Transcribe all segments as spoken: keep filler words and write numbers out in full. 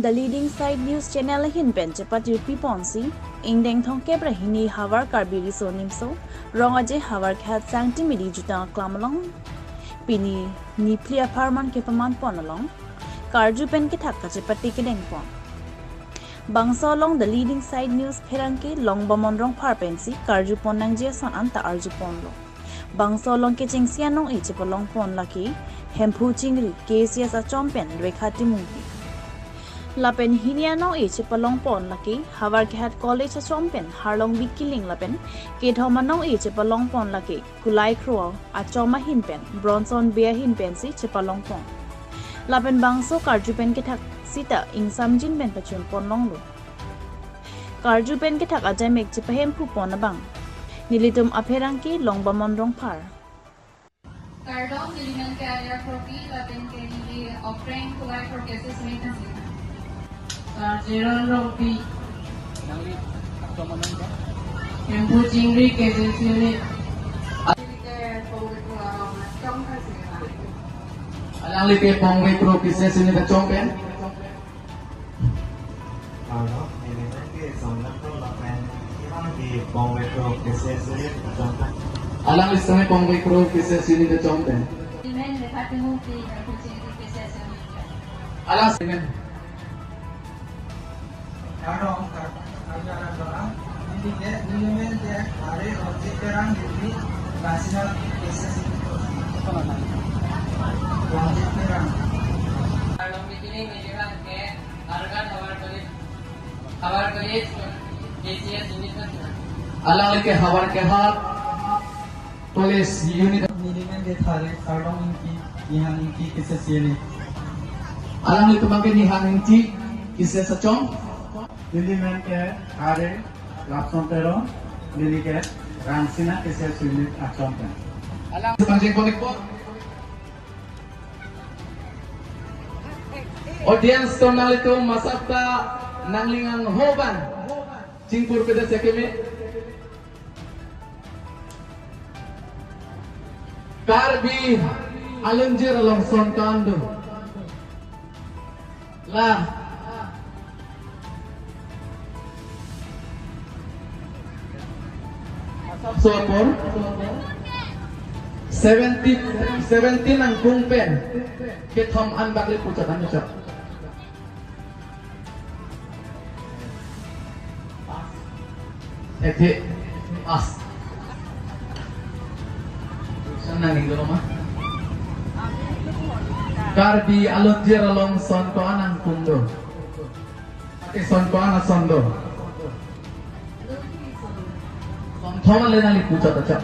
The Leading Side News Channel ahin pen chepatirpi ponsi, ingdeng thomkep ra hini Havar Karbi Riso Nimso, Rong Aje Havar Khat Sangti Midi Jutang Aklam along pini niphli apharman kepaman pon along karju pen kethak kachepate kedeng pon. Bangso along The Leading Side News pherangke Longbamon Rongphar pensi karju pon nangji ason anta arju ponlo. Bangso along kechengsi anong-e chepalong pon lake Hemphu Chingri, K C S achom pen Rekha Timungpi. Lapen hini anong-e chepalong pon lake Havar Kehat College achom pen Harlongbi Killing, lapen kethom anong-e chepalong pon lake Kulai Kro achom ahin pen Bronson Bey ahin pensi chepalong pon. Lapen bangso karju pen kethak sita ingsamjin pen pachun pon longlo. Karju pen kethak ajaimek chepahemphu pon abang nelitum apherangke Longbamon Rongphar. Kardom, neli men ke Arya Kropi, lapen ke neli Opreng Kulai Kro K C S unit. Karjeron Rongpi. Hemphu Chingri K C S unit. Alangli ke Pongve Kro K C S unit achom pen. Alo, neli men ke Somlan Kro lapen ilang ke Pongve Kro K C S unit achom pen. Alangli sitame Pongve Kro K C S unit achom pen. Neli men Rekha Timungpi, Hemphu Chingri K C S unit. Alang neli men. Kardom, kardom, kardom, kardom. Neli ke, neli men ke Hare Ranjit Terang, neli Basina K C S unit. Ranjit Terang. Kardom, neli men ke Argan Havar College, Havar College, K C S unit. Alangli ke Havar Kehat College unit. Neli men ke Hare Kardom Ingti, Nihang Ingti K C S unit. Alanglitum abang ke Nihang Ingti K C S achom. Neli men ke Hare Lapson Teron, neli ke Rangsina K C S unit achom pen. Alang sepanjang konik po. Audience atum nanglitum masap ta nangli nangho abang chingpur pede sekeme. Karbi alonjir along son ko-an do. La so apor seventeen, seventeen angkung pen kethom an bak le puchot an chot. Ekhe as. Sang nangning dolo ma. Karbi alonjir along son ko-an angkung do. Ate son ko-an ason do. Son thom an le nangli puchot achot.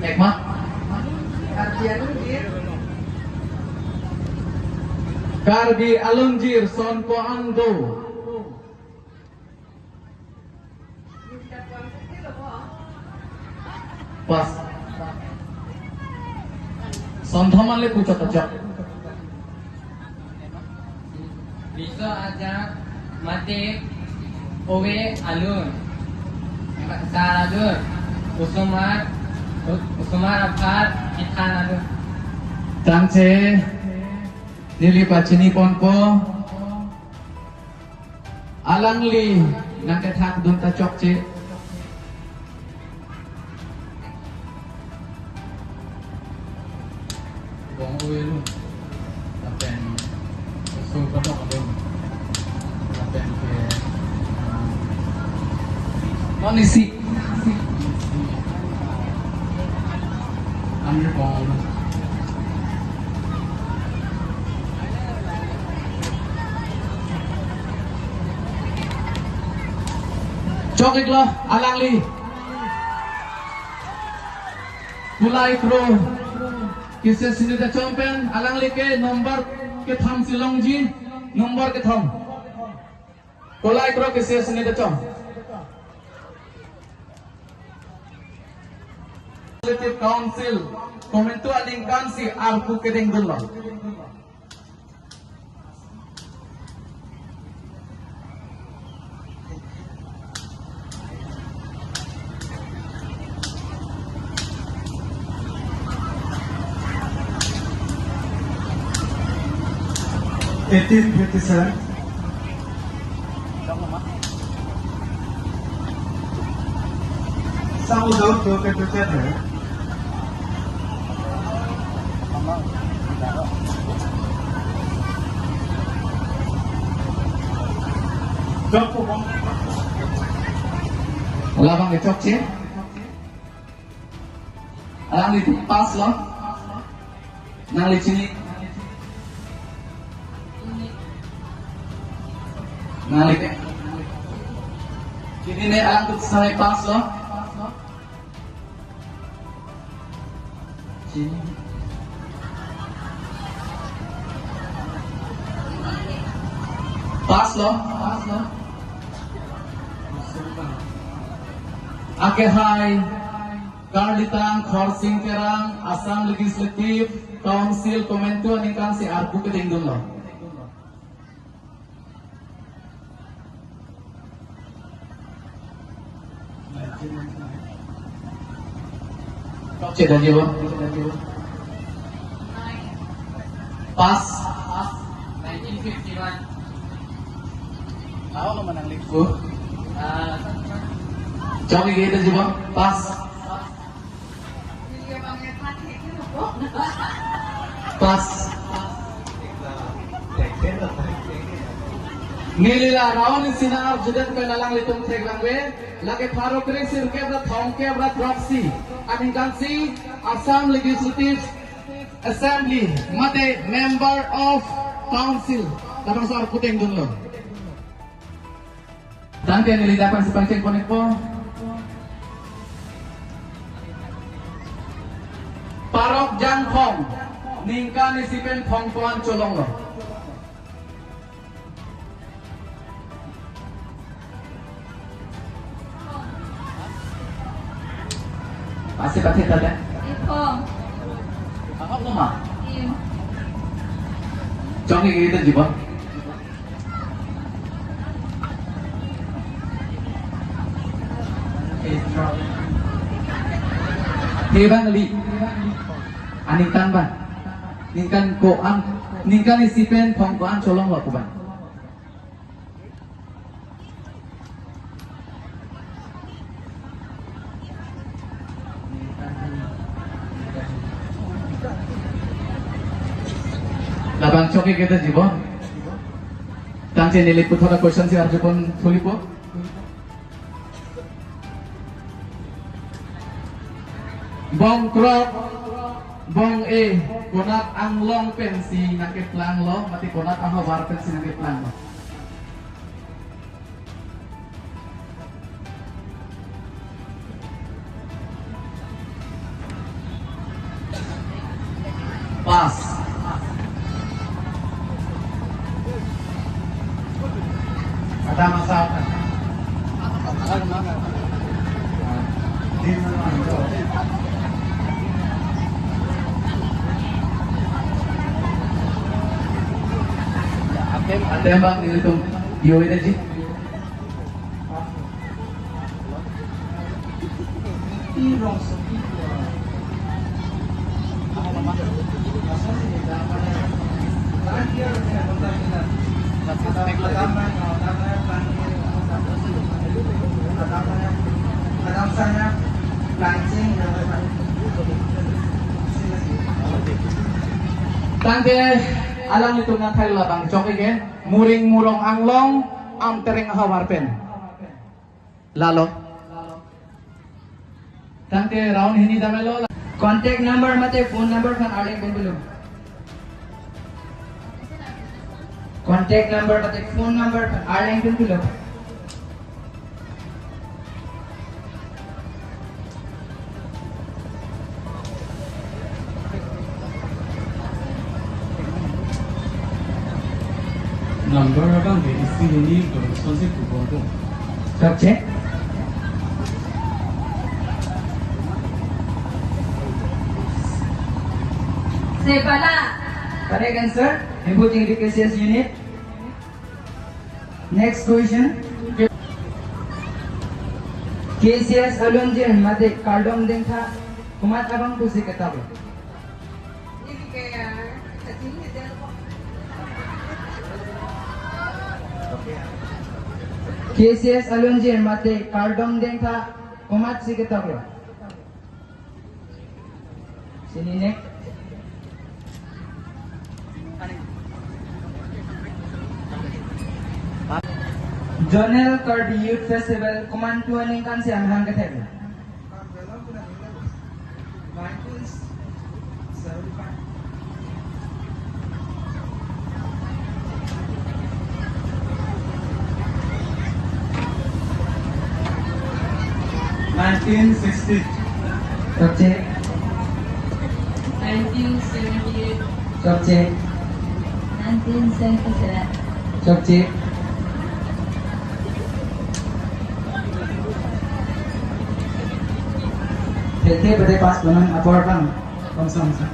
Ekma. Karbi alonjir son ko-an do. Pas. Son thom an le puchot achot. Riso Ajak, Mate, Ove, Alun, Sar Alun, Osomar, Osomar Aphar, Ithan Alun. Tangte neli pachini ponpo. Alangli nangkethak dun ta chokche. Bong Ove alun. Lapen Oso Kadok alun. Lapen ke, ah, non isi. Amir Bong alun. Chok-iklo alangli. Kulai Kro K C S unit achom pen alangli ke number kethom si longji, number kethom. Kulai Kro K C S unit achom. Legislative Council komantu aningkan si arpu kedeng dunlo. eighteen fifty-seven। Some doubt to get to get है। Jok po bang. Labang kechokche. Alangli pass lo. Nangli chini. Nangli ke. Chinine, alangtum samai pass lo. Chini. Pass lo. Pass lo. Akehai Karlitang Khorsing Terang, Assam Legislative Council komantu aningkan si arpu kedengdun lo. Chok cheda jibo. Pass. Nineteen fifty-one. Tahu lo manang liku. Ah, Chok ke kita jibo. Pass. Pass. Neli la round isi nang arjudet pen alanglitum theklongve, lake pharo kre-sirkep ra thomkep ra throksi aningkan si Assam Legislative Assembly mate Member of Council labangso arpu kedengdun lo. Tangte neli dak pen si pangcheng connect po. Parok Jangkhong, ningkan isi pen thomkep-an cholong lo. Pasi pathe tata. Ikhong. Ahok lo ma? Im. Chong ke kita jibo. He bang li. Aningkan bang. Ningkan ko-an. Ningkan isi pen thomkep-an cholong lo pu bang. Labang chok ke kita jibo. Tangte neli puthot a-question si arjupon thulipo. Bong krok, bong e, konat anglong pensi nangkeplang lo, mate konat ahavar pensi nangkeplang lo. Pass. Ada masalah. Atem bang nelitum yo ini ji. Tangte alanglitum nangthailo labang chok ke Muring Murong Anglong Amtereng ahavar pen. Lalo. Tangte round hini damlo. Contact number mate phone number aphan arleng pen pulo. Contact number mate phone number aphan arleng pen pulo. Number abang ke isi hini donson si kubor dong. Kap cek. Sepala. Correct answer. Hemphu Tingri K C S unit. Next question. K C S alunjin mate kardom dengtha komat abang pusi ketap lo. K C S alunjir mate kardom dengtha komatsi ketoklo? Chinine. Zonal Karbi Youth Festival komantu aningkan si amahang kethek? Nineteen sixty. Chokche. Nineteen seventy-eight. Chokche. Nineteen seventy-seven. Chokche. Tete bade pas konon apor bang. Komsong sa.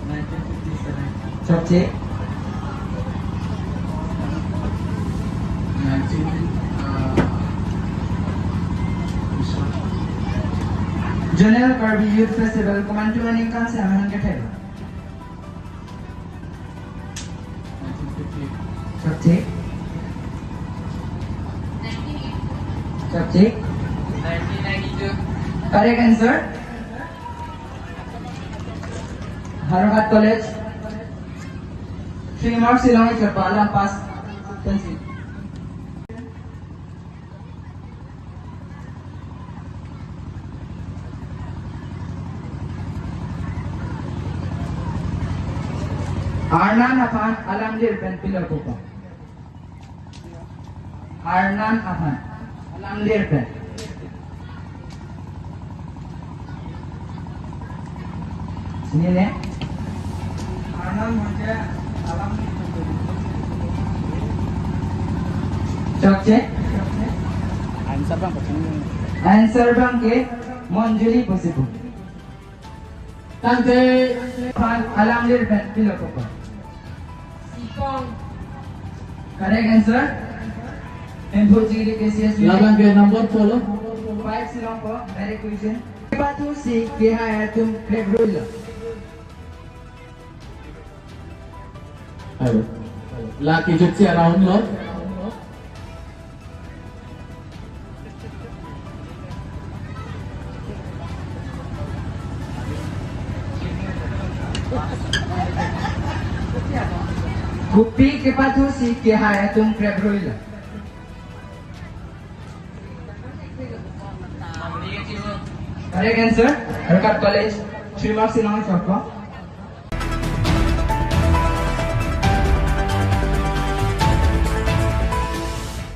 Nineteen fifty-seven. Chokche. Nineteen, uh, Zonal Karbi Youth Festival komantu aningkan si amahang kethek? Nineteen fifty. Chokche. Chokche. Nineteen ninety-two. Correct answer. Howraghat College. Three marks si long-iklo, alam pass. Thank you. Arnan aphan alamlir pen pilo pupo? Arnan aphan alamlir pen. Chinine. Arnan manje alamlir pen. Chokche. Answer abang pachini. Answer abangke Monjuli pusi pu. Tangte aphan alamlir pen pilo pupo? Sipong. Correct answer. Hemphu Chingri K C S. Labang ke number follow. Five si longpo, direct question. Kepathu si kehai atum krep ruilo? Ayo. La kejut si around lo. Kopi kepathu si kehai atum krep ruilo? Correct answer. Howraghat College. Three marks si long-iklo.